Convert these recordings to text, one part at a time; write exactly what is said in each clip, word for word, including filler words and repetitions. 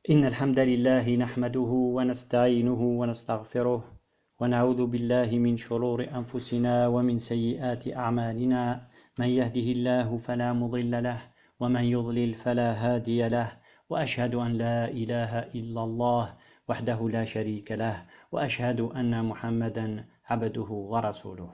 إن الحمد لله نحمده ونستعينه ونستغفره، ونعوذ بالله من شرور أنفسنا ومن سيئات أعمالنا. من يهده الله فلا مضل له، ومن يضلل فلا هادي له، وأشهد أن لا إله إلا الله وحده لا شريك له، وأشهد أن محمدا عبده ورسوله.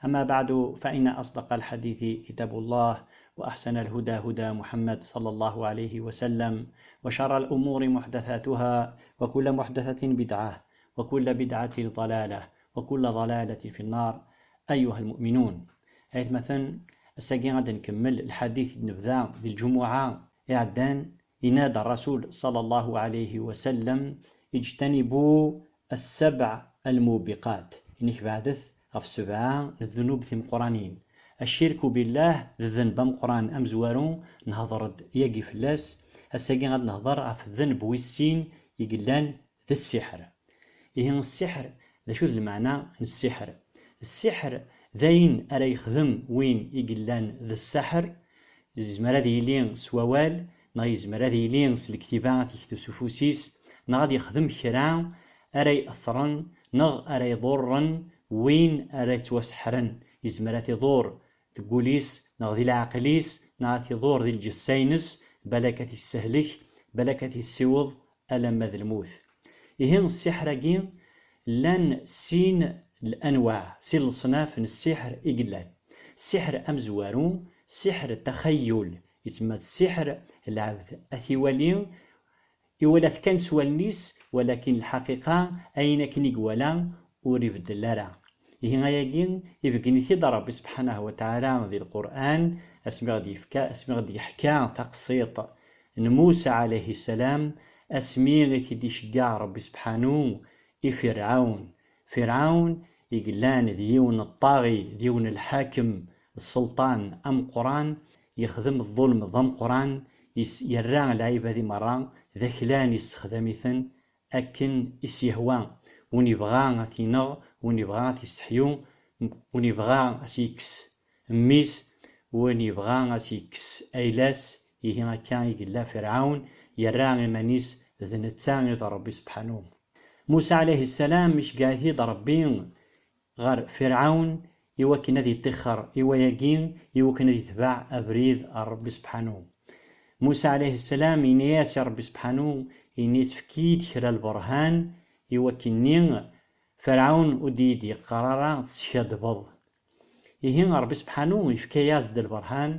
أما بعد، فإن أصدق الحديث كتاب الله، وأحسن الهدى هدى محمد صلى الله عليه وسلم، وشر الأمور محدثاتها، وكل محدثة بدعة، وكل بدعة ضلالة، وكل ضلالة في النار. أيها المؤمنون، aytmaten, ass-agi ad nkemmel lḥadit i d-nebda di lǧumuɛa iɛeddan. Yenna-d Rasul صلى الله عليه وسلم: اجتنبوا السبع الموبقات. Inek beɛdet ɣef sebɛa n ddnub timeqqranin. الشرك بالله d ddenb ameqqran amezwaru, nehḍer-d yagi fell-as. Ass-agi ad nehḍer ɣef ddenb wis sin i yellan d ssiḥr. Ihi ssiḥr, d acu d lmeɛna n ssiḥr? Ssiḥr d ayen ara yexdem win i yellan d ssaḥer. Yezmer ad yili s wawal, neɣ yezmer ad yili s lektiba ad t-yekteb s ufus-is, neɣ ad yexdem kra ara iɣetren neɣ ara iḍurren win ara yettwaseḥren. Yezmer ad t-iḍur deg wul-is neɣ di leɛqel-is, neɣ ad t-iḍur di lǧessa-ines, balak ad t-issehlek, balak ad t-yessiweḍ alamma d lmut. Ihi ssiḥr-agi llan sin lanwaɛ, sin leṣnaf n ssiḥr i yellan. Ssiḥr amezwaru, ssiḥr taxayyul, yettma d ssiḥr lɛebd ad t-iwali, iwala-t kan s wallen-is, walakin lḥaqiqa ayen akken i iwala ur ibeddel ara. Ihi ayagi ibeggen-it-id Ṛebbi subḥanahu wa taɛala di Lqur'an, asmi ɣ-d-yefka, asmi ɣ-d-yeḥka taqsiṭ n Musa ɛalayhi ssalam, asmi i t-id-iceggeɛ Ṛebbi subḥanu i Firɛawn. Firɛawn i yellan d yiwen n ṭṭaɣi, d yiwen n lḥakem, d sselṭan ameqqran, yexdem ḍḍulm d ameqqran, is-, yerra lɛibad i merra d aklan, yessexdam-iten akken i s-yehwa. Win yebɣa ad t-ineɣ, win yebɣa ad t-isseḥyu, win yebɣa ad s-yekkes mmi-s, win yebɣa ad s-yekkes ayla-s. Ihi akka i yella Firɛawn, yerra iman-is d netta i d Ṛebbi subḥanu. Musa ɛalayhi ssalam iceggeɛ-it-id Ṛebbi ɣer Firɛawn i wakken ad iṭixxer i wayagi, i wakken ad itbeɛ abrid n Ṛebbi subḥanu. Musa ɛalayhi ssalam yenna-yas i Ṛebbi subḥanu, yenna-yas: "Efk-iyi-d kra lberhan i wakken-nni Ferɛun ur d-iyi-d-yeqqar ara teskaddbeḍ." Ihi Ṛebbi subḥanu yefka-yas-d lberhan.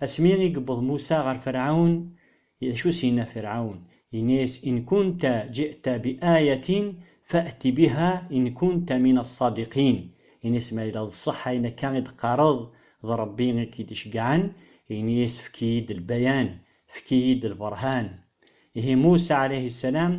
Asmi i yewweḍ Musa ɣer Ferɛun, d acu s-yenna Ferɛun? Yenna-yas: "In kunta ji'ta bi ayatin fa'ti biha in kunta min as-sadiqin." Yenna-yas: "Ma yella d ṣṣeḥ ayen akka i d-teqqareḍ, d Ṛebbi i k-id-iceggɛen." Yenna-yas: "Efk-iyi-d lbayan, efk-iyi-d lberhan." Ihi Musa ɛalayhi ssalam,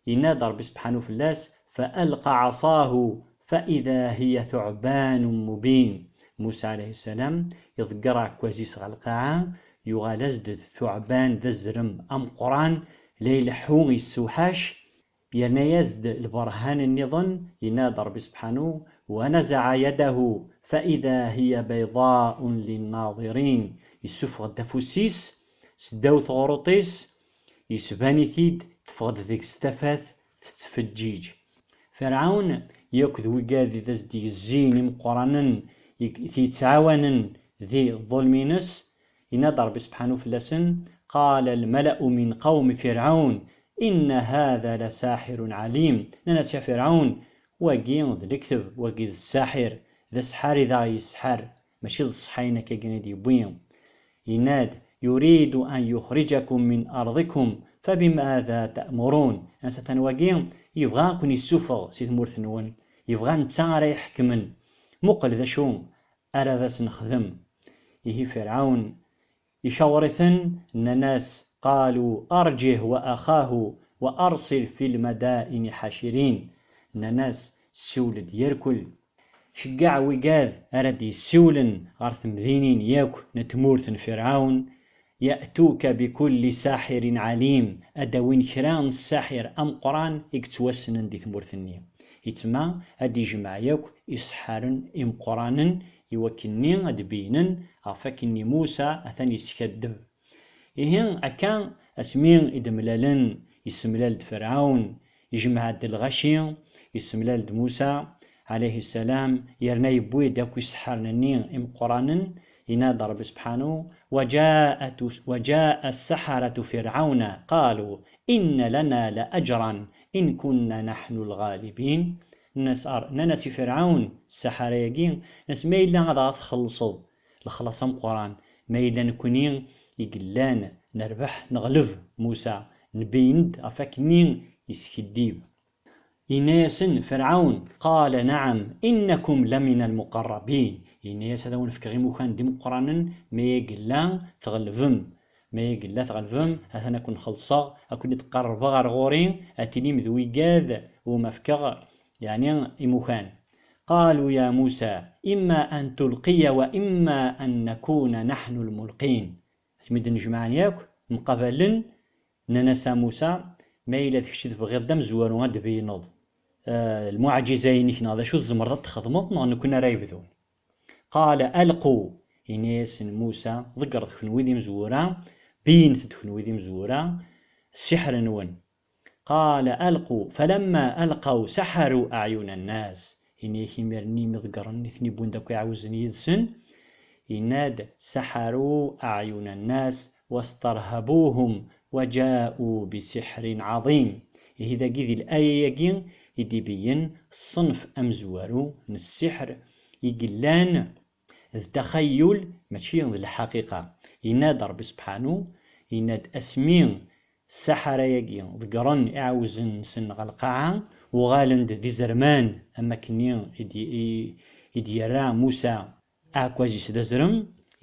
yenna-d Ṛebbi subḥanu fell-as: "Fa alqa ɛaṣahu fa ida hiya thuɛbanun mubin." Musa ɛalayhi ssalam iḍegger aɛekkaz-is ɣer lqaɛa, yuɣal-as-d d thuɛban, d azrem ameqqran, la ileḥḥu, yessewḥac. Yerna-yas-d lberhan nniḍen, yenna-d Ṛebbi subḥanu: "Wa nazaɛa yadahu fa ida hiya bayḍaun linnaḍirin." Yessufeɣ-d afus-is seddaw teɣruṭ-is, yesban-it-id, teffeɣ-d deg-s tafat tettfeǧǧiǧ. Ferɛun yakk d wigad i d as-d-yezzin imeqqranen i t-yettɛawanen di ḍḍulm-ines, yenna-d Ṛebbi subḥanu fell-asen: "Qala lmala'u min qawmi Firɛun inna hada lasaḥirun ɛalim." Nnan-as: "Ya Firɛun, wagi d lekdeb, wagi d ssaḥir, d aseḥḥar i d aɣ-yesseḥḥar, mačči d ṣṣeḥ ayen akkagi i d-yewwi." Yenna-d: "Yuridu an yuxrijakum min arḍikum, fabimada ta'murun." Ansa atan wagi, yebɣa ad ken-yessufeɣ si tmurt-nwen, yebɣa netta ara iḥekmen. Muqel d acu ara d as-nexdem. Ihi Firɛun icawer-iten, nnan-as: "Qalu arjih wa axahu wa arsil fi lmadaini ḥacirin." Nnan-as: "Siwel-d yerkel, ceggeɛ wigad ara d-yessiwlen ɣer temdinin yakk n tmurt n Firɛun, ya'tuka bi kulli saḥirin ɛalim, ad d-awin kra n ssaḥir ameqqran i yettwassnen di tmurt-nni." Yettma ad d-ijmeɛ yakk iseḥḥaren imeqqranen i wakken-nni ad d-beynen ɣef wakken-nni Musa atan yeskaddeb. Ihi akka, asmi i d-mlalen Yessemlal-d Ferɛun, yejmeɛ-d lɣaci, yessemlal-d Musa, ɛalayhi ssalam, yerna yewwi-d akk iseḥḥaren-nni imeqqranen, yenna-d Ṛebbi sebḥanu: "وجاءت، وجاء السحرة فرعون قالوا إن لنا لأجرا إن كنا نحن الغالبين." Nnan-as, ar-, nnan-as i Ferɛun, ssaḥara-agi, nnan-as: "Ma yella ad aɣ-txellṣeḍ lexlaṣ ameqqran, ma yella nekkni i yellan nerbeḥ, neɣleb Musa, nbeyyen-d ɣef wakken-nni yeskiddib." Yenna-yasen Ferɛun: "قال نعم إنكم لمن المقربين." Yenna-yas: "Ad awen-fkeɣ imukan d imeqqranen, ma yella tɣelbem. Ma yella tɣelbem, atan ad ken-xellṣeɣ, ad ken-id-qarrbeɣ ar ɣur-i, ad tilim d wigad umi fkeɣ, yeɛni, imukan." "قالوا يا موسى إما أن تلقي وإما أن نكون نحن الملقين." Asmi d-nnejmaɛen yakk, mqabalen, nnan-as a Musa: "Ma yella d kečč i tebɣiḍ d amezwaru ad d-tbeyneḍ, eh, lmuɛǧiza-inek neɣ d acu tzemreḍ ad t-txedmeḍ, neɣ nekkni ara yebdun?" "قال ألقوا." Yenna-yasen Musa: "Ḍeggret kenwi d imezwura, beyynet-d kenwi d imezwura ssiḥr-nwen." "قال ألقوا فلما ألقوا سحروا أعين الناس." Ini-ak, imir-nni mi ḍeggren nitni, wwin-d akk iɛawzen yid-sen, yenna-d: "سحروا أعين الناس واسترهبوهم وجاءوا بسحر عظيم." Ihi dagi, di laya-agi, i d-ibeyyen ṣṣenf amezwaru n ssiḥr i yellan d taxayyul, mačči d lḥaqiqa. Yenna-d Ṛebbi sebḥanu, yenna-d: "Asmi ssaḥara-agi ḍeggren iɛawzen-nsen ɣer lqaɛa, uɣalen-d d izerman, am wakken-nni i d-, i, i d-yerra Musa aɛekkaz-is d azrem,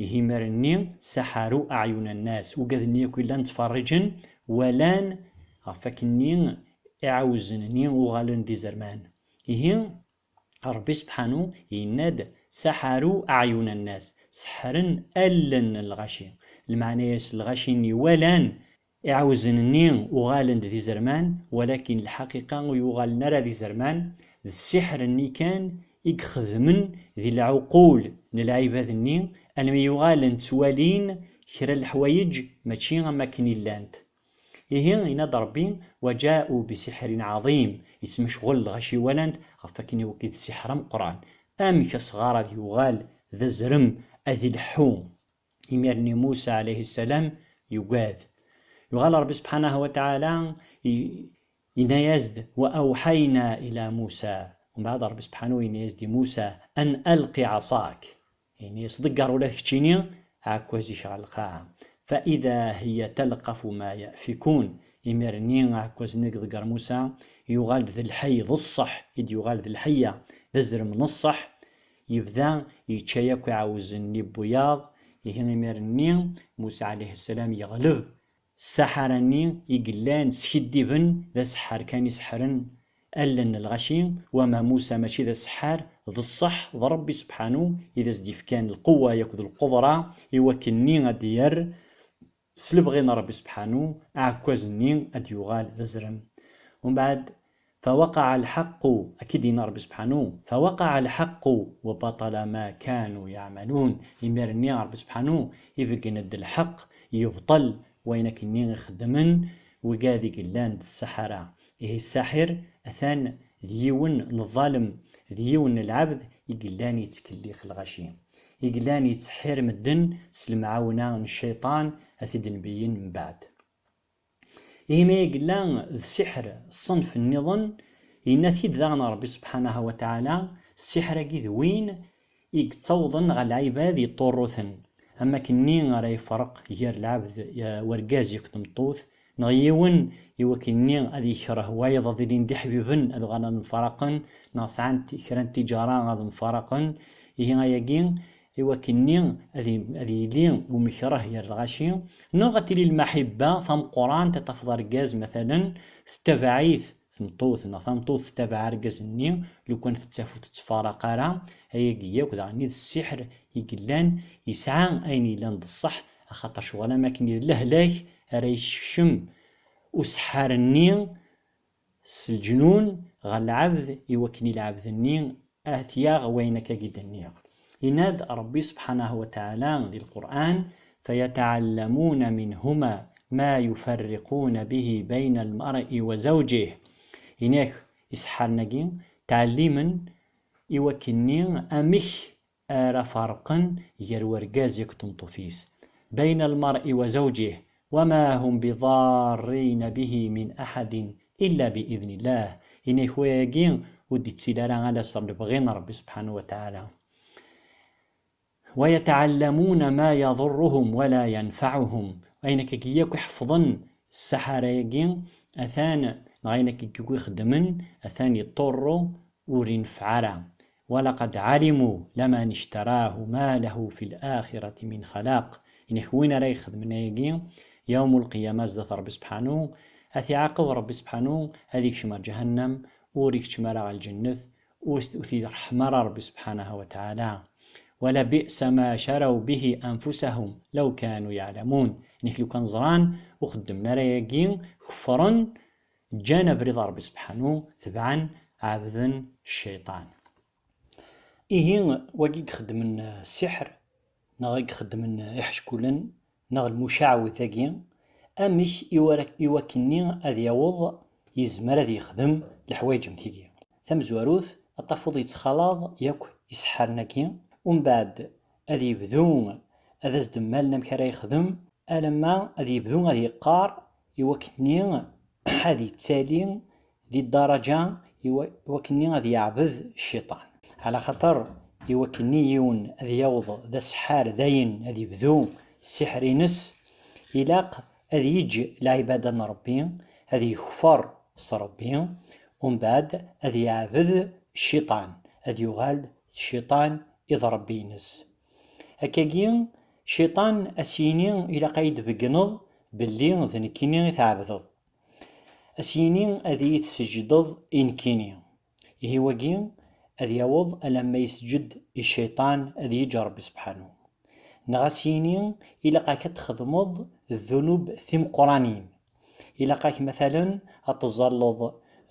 ihi imir-nni, سحروا أعين الناس, ugaden-nni akk yellan ttferriǧen, walan ɣef wakken-nni iɛawzen-nni uɣalen d izerman." Ihi, Ṛebbi sebḥanu yenna-d: "سحروا أعين الناس", seḥḥren allen n lɣaci. Lmeɛna-yas, lɣaci-nni walan iɛawzen-nni uɣalen-d d izerman, walakin lḥaqiqa ur yuɣalen ara d izerman, d ssiḥr-nni kan i ixedmen di lɛuqul n lɛibad-nni, almi yuɣalen ttwalin kra n leḥwayeǧ mačči am wakken i llant. Ihi, yenna-d Ṛebbi: "وجاءوا بسحر عظيم", yettmecɣul lɣaci walan-t ɣef wakken i wagi d ssiḥr ameqqran. Amek asɣar ad yuɣal d azrem, ad ileḥḥu? Imir-nni Musa ɛalayhi ssalam yugad. Yuɣal Ṛebbi subḥanahu wa taɛala i-, yenna-yas-d: "وأوحينا إلى موسى." Umbeɛd Ṛebbi subḥanahu yenna-yas-d i Musa: "أن ألق عصاك." Ini-as: "Ḍegger ula d keččini aɛekkaz-ik ɣer lqaɛa." "فإذا هي تلقف ما يأفكون." Imir-nni aɛekkaz-nni i iḍegger Musa yuɣal-d d lḥey d ṣṣeḥ, i d-yuɣal d lḥeyya, d azrem n ṣṣeḥ, yebda yečča yakk iɛawzen-nni n wiyaḍ. Ihi imir-nni Musa ɛalayhi ssalam yeɣleb ssaḥara-nni i yellan skiddiben d aseḥḥar kan i seḥḥren allen n lɣaci, wama Musa mačči d aseḥḥar, d ṣṣeḥ d Ṛebbi sebḥanu i d as-d-yefkan lqewwa yakk d lqudra i wakken-nni ad d-yerr s lebɣi n Ṛebbi sebḥanu aɛekkaz-nni ad d-yuɣal d azrem. Umbeɛd, "فوقع الحق", akka i d-yenna Ṛebbi sebḥanu, "فوقع الحق وبطل ما كانوا يعملون." Imir-nni Ṛebbi sebḥanu ibeggen-d lḥeqq, yebṭel wayen akkenni i xeddmen wigad i yellan d ssaḥara. Ihi ssaḥir atan d yiwen n ḍalem, d yiwen n lɛebd i yellan yettkellix lɣaci, i yellan yettseḥḥir medden s lemɛawna n cciṭan, ad t-id-nbeyyen mbeɛd. Imi yella d ssiḥr ṣṣenf nniḍen, yenna-t-id daɣen Ṛebbi subḥanahu wa taɛala, ssiḥr-agi d win i yettawḍen ɣer lɛibad yeṭṭurruten, am wakken-nni ara yefreq gar lɛebd, eh, wergaz akked tmeṭṭut, neɣ yiwen i wakken-nni ad yekreh wayeḍ ad ilin d iḥbiben ad uɣalen ad mfaraqen, neɣ sɛan ti-, kra n tiǧara ad mfaraqen. Ihi ayagi i wakken-nni ad i-, ad yili umekreh gar lɣaci, neɣ ad tili lmaḥibba tameqqrant, ad tafeḍ argaz, matalan, tettabaɛ-it tmeṭṭut, neɣ tameṭṭut tettabaɛ argaz-nni, lukan tettaf ur tettfaraq ara. Ayagi yakk daɣen i d ssiḥr i yellan, yesɛa ayen yellan d ṣṣeḥ, axaṭer ccɣel am akken i d lehlak ara yessekcem useḥḥar-nni s lǧenun ɣer lɛebd, i wakken i lɛebd-nni ad t-yaɣ wayen akka i d-nniɣ. Yenna-d Ṛebbi subḥanahu wa taɛala di Lqur'an: "فيتعلمون منهما ما يفرقون به بين المرء وزوجه. Ini-ak, iseḥḥaren-agi ttɛellimen i wakkenni amek ara ferqen gar wergaz akked tmeṭṭut-is. بين المرء وزوجه وما هم بضارين به من أحد إلا بإذن الله. Ini-ak, wayagi ur d-ittili ara ala s lebɣi n Ṛebbi subḥanahu wa taɛala. ويتعلمون ما يضرهم ولا ينفعهم. Ayen akkagi yakk i ḥefḍen ssaḥara-agi, atan, neɣ ayen akkagi yakk i xeddmen, atan yeṭṭurru, ur ineffeɛ ara. ولقد علموا لمن اشتراه ما له في الآخرة من خلاق. Ini-ak, win ara ixedmen ayagi, yawm ulqiyama, zdat Ṛebbi subḥanu, ad t-iɛaqeb Ṛebbi subḥanu, ad ikcem ar ǧahannam, ur ikeččem ara ɣer lǧennet, ur s-, ur t-irḥem ara Ṛebbi subḥanahu wa taɛala. ولبئس ما شروا به أنفسهم لو كانوا يعلمون. Ini-ak, lukan ẓran, ur xeddmen ara ayagi, kefren, ǧǧan abrid n Ṛebbi subḥanu, tebɛen, ɛebden cciṭan. Ihi, wagi i ixeddmen, eh, ssiḥr, neɣ i ixeddmen, eh, iḥeckulen, neɣ lmucaɛwed-agi, amek i wara-, i wakkenni ad yaweḍ yezmer ad yexdem leḥwayeǧ am tigi? Tamezwarut, ad tafeḍ yettxalaḍ yakk iseḥḥaren-agi, umbeɛd ad yebdu ad as-d-mmalen amek ara yexdem, alamma ad yebdu ad yeqqar i wakkenni ad yettali di ddaraǧa i wa-, i wakkenni ad yeɛbed cciṭan. Ɛla xaṭer i wakkenni yiwen ad yaweḍ d aseḥḥar dayen ad yebdu ssiḥr-ines, ilaq ad yeǧǧ lɛibada n Ṛebbi, ad yekfer s Ṛebbi, umbeɛd ad yeɛbed cciṭan, ad yuɣal d cciṭan i d Ṛebbi-ines. Akkagi, cciṭan a s-yini ilaq ad yi-d-tbeggneḍ belli d nekkini i tɛebdeḍ. A s-yini ad iyi-tesǧedeḍ i nekkini. Ihi wagi ad yaweḍ alamma yesǧed i cciṭan, ad yeǧǧ Ṛebbi subḥanu. Neɣ a s-yini ilaq-ak ad txedmeḍ ddunub timeqqranin. Ilaq-ak, matalen, ad teẓẓalleḍ,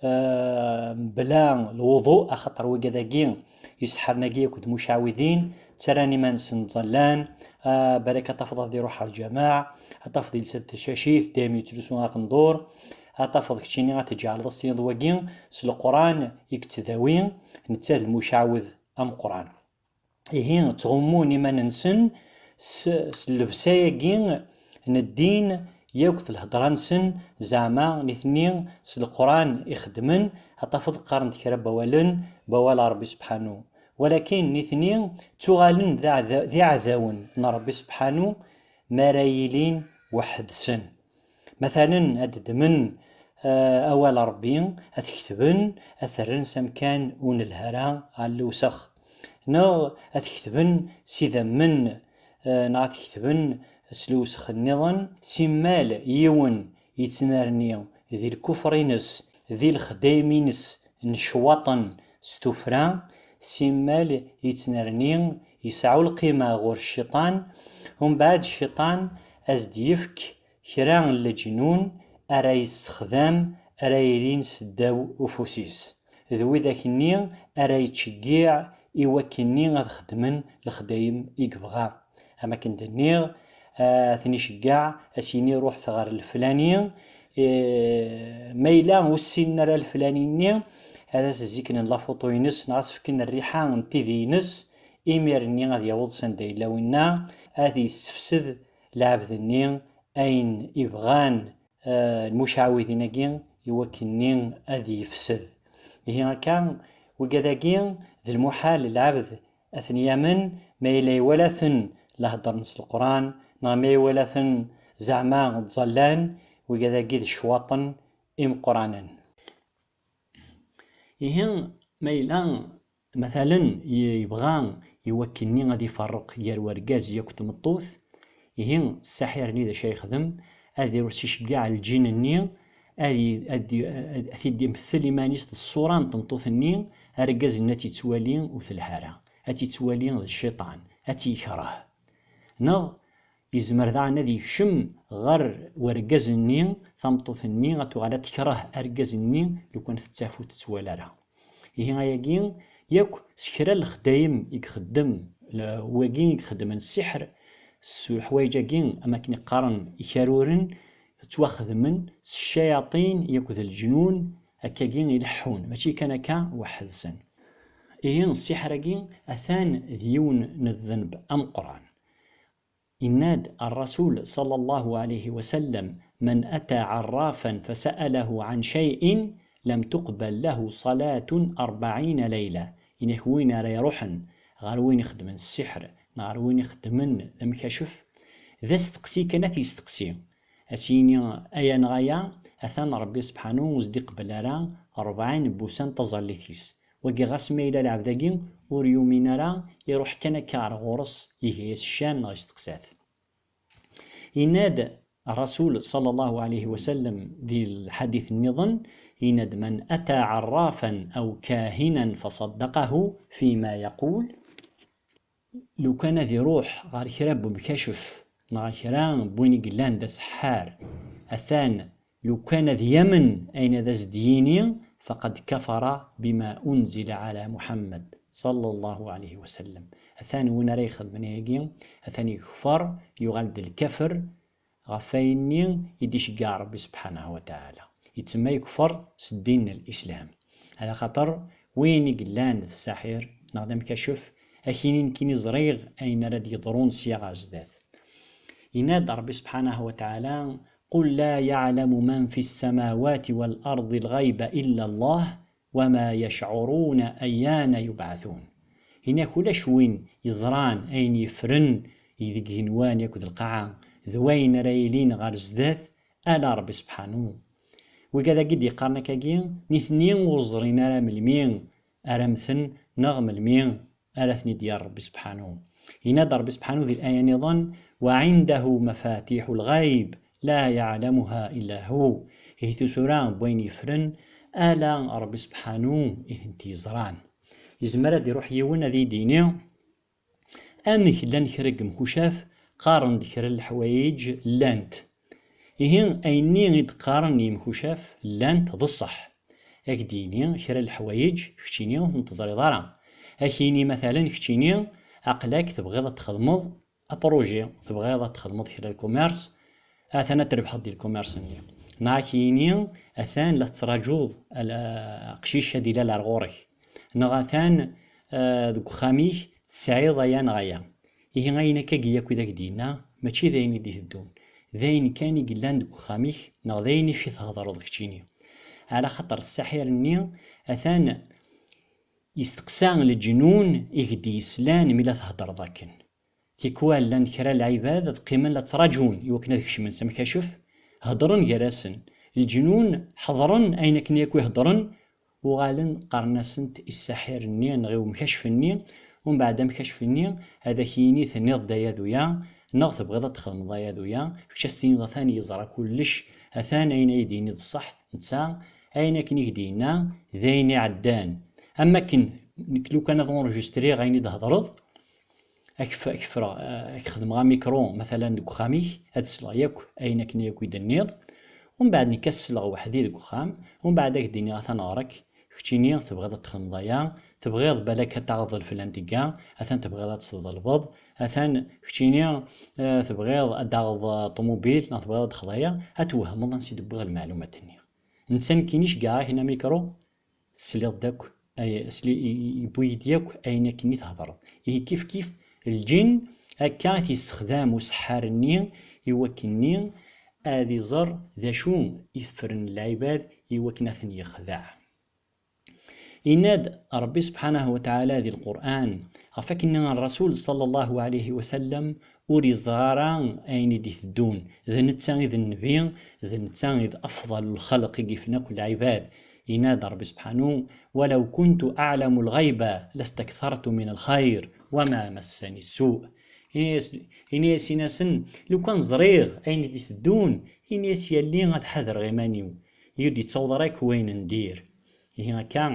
eh, mebla lwuḍu, axaṭer wigad-agi, iseḥḥaren-agi akked mucaɛwidin, ttarran iman-nsen ttẓallan, eh, balak ad tafeḍ ad iruḥ ɣer lǧameɛ, ad tafeḍ yelsa-d tacacit, dayem yettlusu aqendur, ad tafeḍ keččini ad tǧeɛleḍ ad s-tiniḍ wagi, s Leqran i yettdawi, netta d lmucaɛwed ameqqran. Ihi, ttɣummun iman-nsen s, s llebsa-agi n ddin, yakk d lhedra-nsen, zeɛma nitni s Leqran i xeddmen, ad tafeḍ qqaren-d kra n wawalen, n wawal n Ṛebbi subḥanu. Walakin nitni ttuɣalen d aɛda-, d iɛdawen n Ṛebbi subḥanu, mi ara yilin weḥd-sen. Matalen, ad ddmen, eh, awal n Ṛebbi, ad t-ketben, ad t-rren s amkan ur nelhi ara ɣer lewsex. Neɣ ad t-ketben s idammen, eh, neɣ ad t-ketben s lewsex nniḍen, simmal yiwen yettnerni di lkufr-ines, di lexdayem-ines n ccwaṭen s tuffra, simmal yettnerni, yesɛu lqima ɣur cciṭan, umbeɛd cciṭan a s-d-yefk kra n leǧnun ara yessexdam, ara yilin seddaw ufus-is. D widak-nni ara yettceggiɛ i wakkenni ad xedmen lexdayem i yebɣa. Am akken d-nniɣ, a ten-iceggeɛ, a s-yini ruḥet ɣer leflani, eh, ma yella ur ssinen ara leflani-nni, ad as-ziknen lafuṭu-ines neɣ ad s-fken rriḥa n tidi-ines, imir-nni ad yaweḍ s anda yella winna, ad yessefsed lɛebd-nni ayen i bɣan, eh, lmucaɛwidin-agi i wakkenni ad yefsed. Ihi akka, wigad-agi d lmuḥal lɛebd ad ten-yamen ma yella iwala-ten la heddren s Leqran, neɣ ma iwala-ten zeɛma ttẓallan, wigad-agi d ccwaṭen imeqqranen. Ihi, ma yella, matalen, ye-, yebɣa i wakkenni ad iferreq gar wergaz yakk tmeṭṭut, ihi, ssaḥir-nni d acu ara yexdem? Ad iru s iceggeɛ lǧin-nni, ad i-, ad i-, ad t-id-imtel iman-is d ṣṣura n tmeṭṭut-nni, argaz-nni ad tt-ittwali ur telha ara, ad tt-ittwali d cciṭan, ad tt-yekreh. Neɣ yezmer daɣen ad yekcem ɣer wergaz-nni, tameṭṭut-nni ad tuɣal ad tekreh argaz-nni lukan tettafu ur tettwali ara. Ihi ayagi yakk s kra n lexdayem i ixeddem, l-, wagi i ixeddmen ssiḥr, s leḥwayeǧ-agi, am akken i qqaren ikaruren, ttwaxedmen s ccayaṭin yakk d leǧnun, akkagi ileḥḥun, mačči kan akka weḥd-sen. Ihi, ssiḥr-agi atan d yiwen n ddenb ameqqran. Yenna-d Rrasul ṣalla Llahu ɛalayhi wa sallam: "من أتى عرافا فسأله عن شيء لم تقبل له صلاة أربعين ليلة." Ini-ak, win ara iruḥen ɣer win ixeddmen ssiḥr neɣ ɣer win ixeddmen d amkacef, d asteqsi kan ad t-yesteqsi. Ad s-yini aya neɣ aya, atan Ṛebbi sebḥanu ur s-d-iqbel ara ṛebɛin n wussan n taẓallit-is. Wagi ɣas ma yella lɛebd-agi ur yumin ara, iruḥ kan akka ar ɣur-s, iga-yas ccan neɣ isteqsa-t. Yenna-d Rrasul ṣalla Llahu ɛalayhi wa sallam di lḥadit nniḍen, yenna-d: "من أتى عرافا أو كاهنا فصدقه فيما يقول." Lukan ad iruḥ ɣer kra n wemkacef neɣ kra n win i yellan d aseḥḥar, atan lukan ad yamen ayen ad as-d-yini, فقد كفر بما أنزل على محمد صلى الله عليه وسلم. Atan win ara ixedmen ayagi, atan yekfer, yuɣal d lkafr ɣef wayenni i d-iceggeɛ Ṛebbi subḥanahu wa taɛala. Yettemma yekfer s ddin n Lislam. Ɛla xaṭer win i yellan d ssaḥir neɣ d amkacef, ad k-yini nekkini ẓriɣ ayen ara d-yeḍrun sya ɣer zdat. Yenna-d Ṛebbi subḥanahu wa taɛala: "قل لا يعلم من في السماوات والأرض الغيب إلا الله وما يشعرون أيان يبعثون." Ini-ak ulac win yeẓran ayen yeffren deg igenwan akked lqaɛa d wayen ara yilin ɣer zdat, ala Ṛebbi sebḥanu. Wigad-agi d-yeqqaren akkagi, nitni ur ẓrin ara melmi ara mmten neɣ melmi ara ten-id-yerr Ṛebbi sebḥanu. Yenna-d Ṛebbi sebḥanu di laya niḍen: "وعنده مفاتيح الغيب لا يعلمها إلا هو." Ihi tusura n wayen yeffren, ala Ṛebbi sebḥanu i tent-yeẓran. Yezmer ad iruḥ yiwen ad yi-d-yini amek llan kra n yemkucaf qqaren-d kra n leḥwayeǧ llant. Ihi ayenni i d-qqaren yemkucaf llant d ṣṣeḥ. Ad k-d-yini kra n leḥwayeǧ keččini ur ten-teẓriḍ ara. Ad k-yini matalen keččini aql-ak tebɣiḍ ad txedmeḍ apṛuji, tebɣiḍ ad txedmeḍ kra n lkumers, atan ad trebḥeḍ di lkumers-nni. Neɣ ad k-yini atan la tettraǧuḍ al-, aqcic ad ilal ar ɣur-k. Neɣ atan, eh, deg uxxam-ik tesɛiḍ aya neɣ aya. Ihi ayen akkagi yakk i d ak-d-yenna, mačči d ayen i d-iteddun. D ayen kan i yellan deg uxxam-ik, neɣ d ayen i k-thedreḍ keččini. Ɛla xaṭer ssaḥir-nni, atan yesteqsa leǧnun i k-d-yeslan mi la theddreḍ akken. Tikwal llan kra n lɛibad ad qqimen la ttraǧun i wakken ad kecmen s amkacef, heddren gar-asen. Leǧnun ḥeḍren ayen akken yakk i heddren, uɣalen qqaren-asent i ssaḥir-nni neɣ i umkacef-nni, umbeɛd amkacef-nni ad ak-yini tenniḍ-d aya d uya, neɣ tebɣiḍ ad txedmeḍ aya d uya, kečč ad s-tiniḍ atan yeẓra kullec, atan ayen ay d-yini d ṣṣeḥ, netta ayen akken i k-d-yenna d ayen iɛeddan. Am akken nekk lukan ad enregistriɣ ayen i d-hedreḍ, ad k-f-, ad k-ffreɣ, eh, ad k-xedmeɣ amikru, matalan deg uxxam-ik, ad sleɣ yakk ayen akken yakk i d-tenniḍ. Umbeɛd nekk ad sleɣ weḥd-i deg uxxam, umbeɛd ad k-d-iniɣ atan ɣer-k, keččini tebɣiḍ ad txedmeḍ aya, tebɣiḍ balak ad taɣeḍ lflan tigga, atan tebɣiḍ ad tḍelbeḍ, atan keččini, eh, tebɣiḍ ad d-taɣeḍ, eh, ṭumubil, neɣ tebɣiḍ ad d-taɣeḍ aya, ad twehmeḍ ansi d-wwiɣ lmeɛlumat-nni. Netta nekkini ceggɛeɣ-ak-n amikru, tesliḍ-d akk, ay, sli-, i-, i-, yewwi-yi-d yakk ayen akken i thedreḍ. Ihi kif kif lǧin akka i t-yessexdam useḥḥar-nni i wakken-nni ad iẓer d acu i teffren lɛibad i wakken ad ten-yexdeɛ. Yenna-d Ṛebbi subḥanahu wa taɛala di Lqur'an, ɣef wakken-nni Ṛṛasul ṣalla Llahu ɛalayhi wa sallam ur yeẓra ara ayen i d-iteddun, d netta i d nnbi, d netta i d afḍal lxelq i yifen akk lɛibad. Yenna-d Ṛebbi subḥanu: "ولو كنت أعلم الغيب لاستكثرت من الخير وما مسني السوء." Ini-as, ini-as, ini-asen, lukan ẓriɣ ayen i d-iteddun, ini-as yalli ad ḥadreɣ iman-iw, ur d-yettaweḍ ara akk wayen n dir. Ihi akka,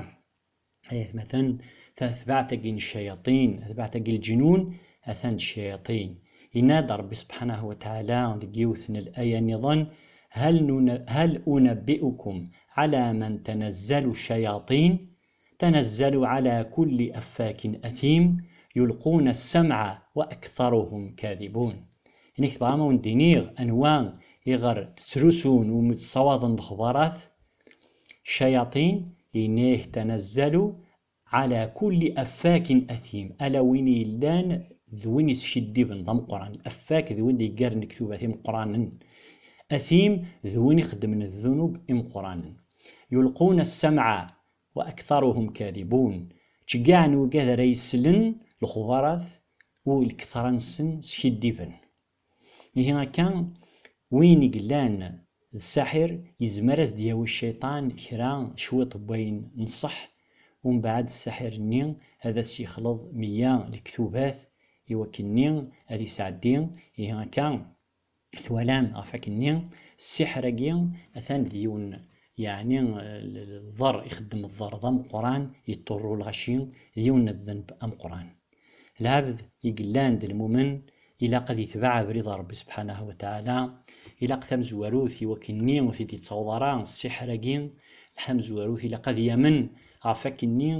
ay atmaten, tatbaɛt-agi n ccayaṭin, tatbaɛt-agi n leǧnun, atan d ccayaṭin. Yenna-d Ṛebbi subḥanahu wa taɛala deg yiwet n laya nniḍen: "هل نن-، هل أنبئكم على من تنزل الشياطين؟ تنزل على كل أفاك أثيم، يلقون السمع وأكثرهم كاذبون." Ini-ak tebɣam ad wen-d-iniɣ anwa iɣer tettrusun umi d-ssawaḍen lexbarat, ccayaṭin, yenna-yak: "Tanazzalu ɛala kulli affakin athim", ala win yellan d win yeskiddiben d ameqqran. Affak d win d-yeggaren lektubat imeqqranen. Athim d win ixeddmen ddunub imeqqranen. "Yulquna as-samɛa wa aktharuhum kadhibun", ttceggiɛen wigad ara yeslen lexbarat u lketṛa-nsen skiddiben. Ihi akka, win i yellan d ssaḥir, yezmer ad s-d-yawi cciṭan kra cwiṭ n wayen n ṣṣeḥ, umbeɛd ssaḥir-nni ad as-yexleḍ meyya lektubat i wakken-nni ad isɛeddi. Ihi akka, twalam ɣef wakken-nni, ssiḥr-agi atan d yiwen, yeɛni, l-, l-, ḍer, ixeddem ḍer d ameqqran, yeṭṭurru lɣaci, d yiwen n ddenb ameqqran. Lɛebd i yellan d lmumen, ilaq ad itbeɛ abrid n Ṛebbi subḥanahu wa taɛala, ilaq tamezwarut i wakken-nni ur t-id-yettaweḍ ara ssiḥr-agi, lḥa tamezwarut ilaq ad yamen ɣef wakken-nni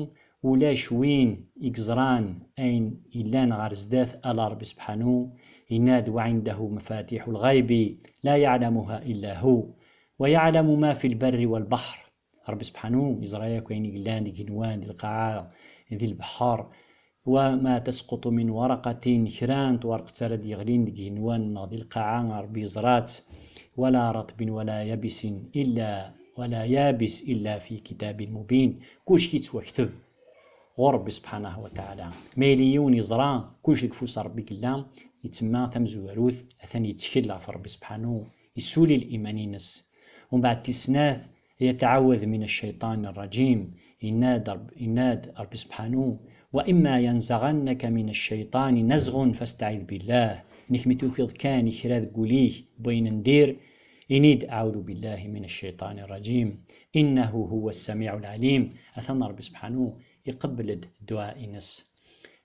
ulac win i yeẓran ayen yellan ɣer zdat ala Ṛebbi subḥanu, yenna-d: "Wa ɛindahu mafatiḥu lɣaybi la yaɛlamuha illa hu, wa yaɛlamu ma fi lberri walbaḥr." Ṛebbi subḥanu yeẓra yakk ayen i yellan deg igenwan, di lqaɛa, di lebḥer. "Wa ma tasquṭu min waraqatin", kra n twerqet ara d-yeɣlin deg igenwan neɣ di lqaɛa, Ṛebbi yeẓra-tt. "Wala ratbin wala yabisin illa, wala yabis illa fi kitabin mubin." Kullec yettwakteb ɣur Ṛebbi subḥanahu wa taɛala. Ma yili yiwen yeẓra kullec deg ufus n Ṛebbi i yella, yettemma tamezwarut, atan yettkel ɣef Ṛebbi subḥanu, yessulil iman-ines. Umbeɛd tis snat, "Yatɛawad min cciṭan rrajim", yenna-d Ṛeb-, yenna-d Ṛebbi subḥanu: "Wa imma yanzaɣannaka min cciṭani nazɣun fastɛid billah." Nekk mi tufiḍ kan i kra deg wul-ik n wayen n dir, ini-d: "Aɛudu billahi min cciṭani rrajim, innahu huwa ssamiɛu lɛalim." Atan Ṛebbi subḥanu iqebbel-d dduɛa-ines.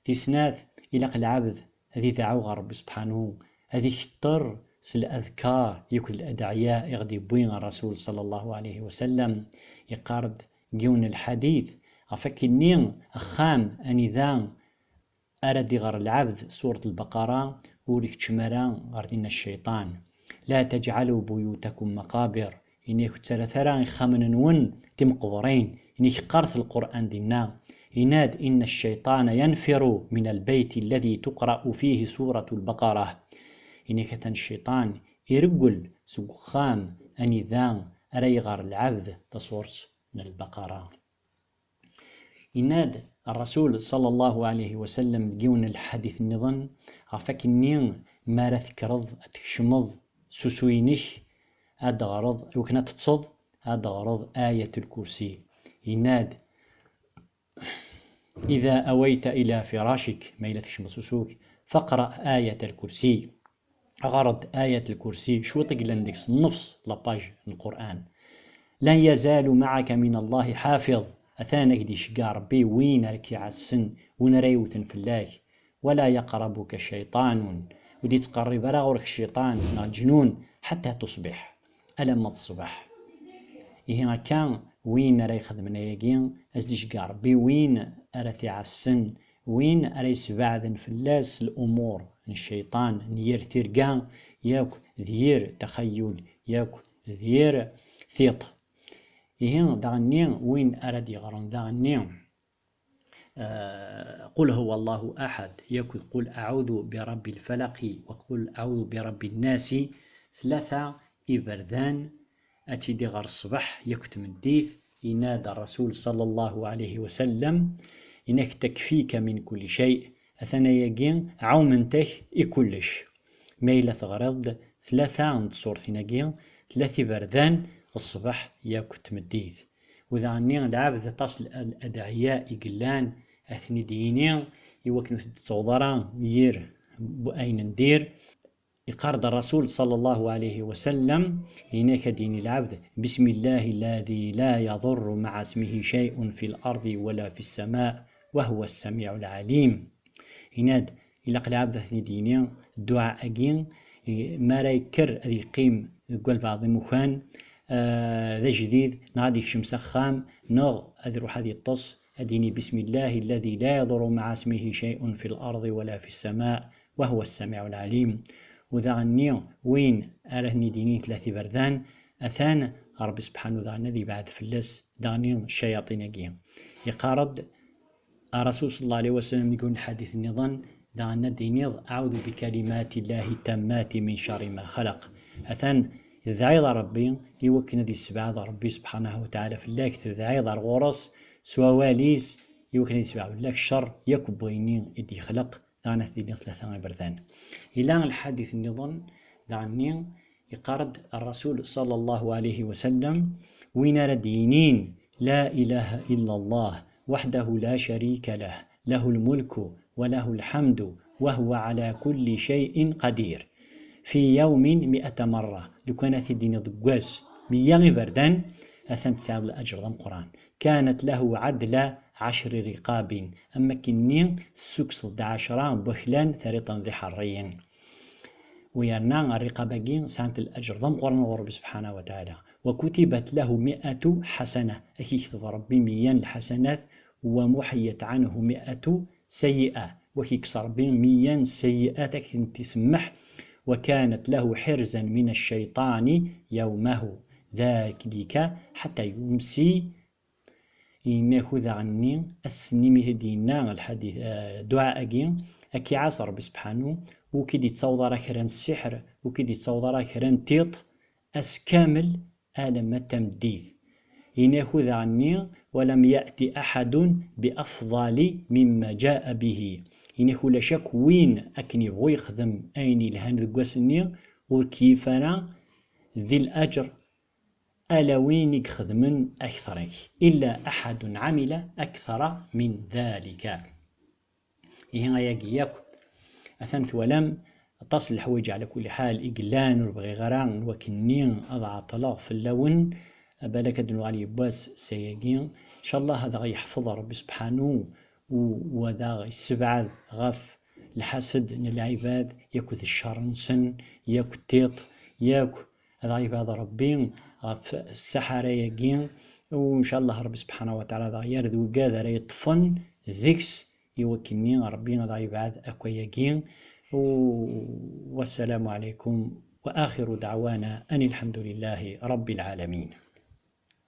Tis snat, ilaq lɛebd ad ideɛɛu ɣer Ṛebbi subḥanu, ad iketter s ladkar yakk d ladɛya i ɣ-d-yewwi Ṛṛasul ṣalla Llahu ɛalayhi wa sallam. Yeqqar-d deg yiwen n lḥadit ɣef wakken-nni axxam anida ara d-iɣer lɛebd surat Lbaqara, ur ikeččem ara ɣer dinna cciṭan. "La tajɛalu buyutakum maqabir", ini-k ur ttarat ara ixxamen-nwen d timeqburin, ini-k qqaret Lqur'an dinna. Yenna-d: "Inna cciṭana yanfiru min albeyti alladhi tuqra'u fihi suratu Lbaqara." Ini-k atan cciṭan ireggel seg uxxam anida ara iɣer lɛebd tasurt n Lbaqara. Yenna-d Ṛṛasul ṣalla Llahu ɛalayhi wa sallam deg yiwen n lḥadit nniḍen, ɣef wakken-nni mi ara tekkreḍ ad tkecmeḍ s usu-inek, ad d-teɣreḍ, iwakken ad teṭṭseḍ, ad d-teɣreḍ Ayat Lkursi. Yenna-d: "Ida awayta ila firacik", ma yella tkecmeḍ s usu-k, "faqra Ayat Lkursi." Ɣer-d Ayat Lkursi, cwiṭ i yellan deg-s, nnefs la page n Lqur'an. "Lan yazalu maɛaka min Allahi ḥafiḍ", atan ad k-d-iceggeɛ Ṛebbi win ara k-iɛassen, win ara yewten fell-ak. "Wala yaqrabuka cayṭanun", ur d-yettqerrib ara ɣur-k cciṭan neɣ leǧnun, ḥatta tuṣbiḥ, alamma d ṣṣbeḥ. Ihi akka, win ara ixedmen ayagi, ad s-d-iceggeɛ Ṛebbi win ara t-iɛassen, win ara yesbeɛden fell-as lumuṛ n cciṭan, n yir tirga, yakk d yir taxayyul, yakk d yir tiṭ. Ihi, daɣenni, win ara d-yeɣren daɣenni, eh, "Qul huwa Allahu ahad", yakk d "Qul aɛudu bi rabbil falaqi", wa "Qul aɛudu bi rabbin nasi", tlata iberdan, ad tili ɣer ṣṣbeḥ yakk tmeddit, yenna-d Ṛṛasul ṣalla Llahu ɛalayhi wa sallam, yenna-k: "Takfika min kulli cay", atan ayagi ɛawment-ak i kullec. Ma yella teɣriḍ-d tlata n tṣurtin-agi, tlata iberdan, ṣṣbeḥ yakk tmeddit. U daɣenni, lɛebd aṭas n l-, ladɛiya i yellan, ad ten-id-yini, i wakken ur t-id-tettaweḍ ara yir bu-, ayen n dir. Yeqqar-d Ṛṛasul ṣalla Llahu ɛalayhi wa sallam, yenna-k ad d-yini lɛebd: "Bismillahi alladhi la yadurru ma'a ismihi shay'un fil ardi wala fis sama'i wa huwa as-sami'ul alim." Yenna-d, ilaq lɛebd ad ten-id-yini dduɛa-agi, i, mi ara yekker ad yeqqim deg walbeɛḍ imukan, eh, d ajdid, neɣ ad yekcem s axxam, neɣ ad iruḥ ad yeṭṭes, ad d-yini: "Bismillahi alladhi la yadurru ma'a ismihi shay'un fil ardi wala fis sama'i wa huwa as-sami'ul alim." U daɣen-nni win ara ten-id-yinin tlata iberdan, atan Ṛebbi subḥanu daɣen ad yebɛed fell-as daɣen-nni ccayaṭin-agi. Yeqqar-d Ṛṛasul ṣalla Llahu ɛalayhi wa sallam deg yiwen n lḥadit nniḍen, daɣen ad d-tiniḍ: "Aɛudu bikalimati Llahi ttammati min carri ma xalaq." Atan tedɛiḍ Ṛebbi i wakken ad yessebɛed Ṛebbi subḥanahu wa taɛala fell-ak, tedɛiḍ ar ɣur-s s wawal-is i wakken ad yessebɛed fell-ak cceṛ yakk n wayen i d-yexleq, daɣen ad t-id-iniḍ tlata iberdan. Yella lḥadit nniḍen daɣen-nni, yeqqar-d Ṛṛasul ṣalla Llahu ɛalayhi wa sallam: "Win ara d-yinin la ilaha illa Llah, وحده لا شريك له، له الملك وله الحمد وهو على كل شيء قدير، في يوم مئة مرة." Lukan ad t-id-tiniḍ deg wass meyya iberdan, atan tesɛiḍ laǧer d ameqqran. "كانت له عدل عشر رقاب." Am wakken-nni tessukseḍ-d ɛecra n waklan, terriḍ-ten d iḥerriyen. U yerna rriqab-agi sɛant laǧer d ameqqran ɣur Ṛebbi subḥanahu wa taɛala. "وكتبت له مئة حسنة." Ad k-yekteb Ṛebbi meyya n lḥasanat, "ومحيت عنه مئة سيئة." U ad k-yekkes Ṛebbi meyya n seyyi'at, ad k-tent-isemmeḥ. "وكانت له حرزا من الشيطان يومه ذلك حتى يمسي." Yenna-k daɣen-nni, ass-nni mi t-id-yenna lḥadit, eh, dduɛa-agi, ad k-iɛas Ṛebbi subḥanu, ur k-id-yettaweḍ ara kra n ssiḥr, ur k-id-yettaweḍ ara kra n tiṭ, ass kamel alamma d tameddit. Yenna-k daɣen-nni: "ولم يأت أحد بأفضل مما جاء به." Yenna-k ulac akk win akken yebɣu yexdem ayen yelhan deg wass-nni, ur keyyif ara di laǧer ala win i ixedmen akter-ik. "إلا أحد عمل أكثر من ذلك." Ihi ayagi yakk, atan twalam, aṭas n leḥwayeǧ ɛla kulli ḥal i yellan, ur bɣiɣ ara n wakken-nni ad ɛeṭṭleɣ fell-awen, balak ad d-nuɣal yiwwas s ayagi. Ncallah ad aɣ-yeḥfeḍ Ṛebbi subḥanu, u, u ad aɣ-yessebɛed ɣef lḥased n lɛibad, yakk d cceṛ-nsen, yakk tiṭ, yakk ad aɣ-yebɛed Ṛebbi ɣef ssaḥara-agi, u ncallah Ṛebbi subḥanahu wa taɛala ad aɣ-yerr d wigad ara yeṭṭfen deg-s, i wakken-nni Ṛebbi ad aɣ-yebɛed akk ayagi. U wassalamu ɛalaykum, wa axiru daɛwana ani lḥemdu lillahi Ṛebbi lɛalamin.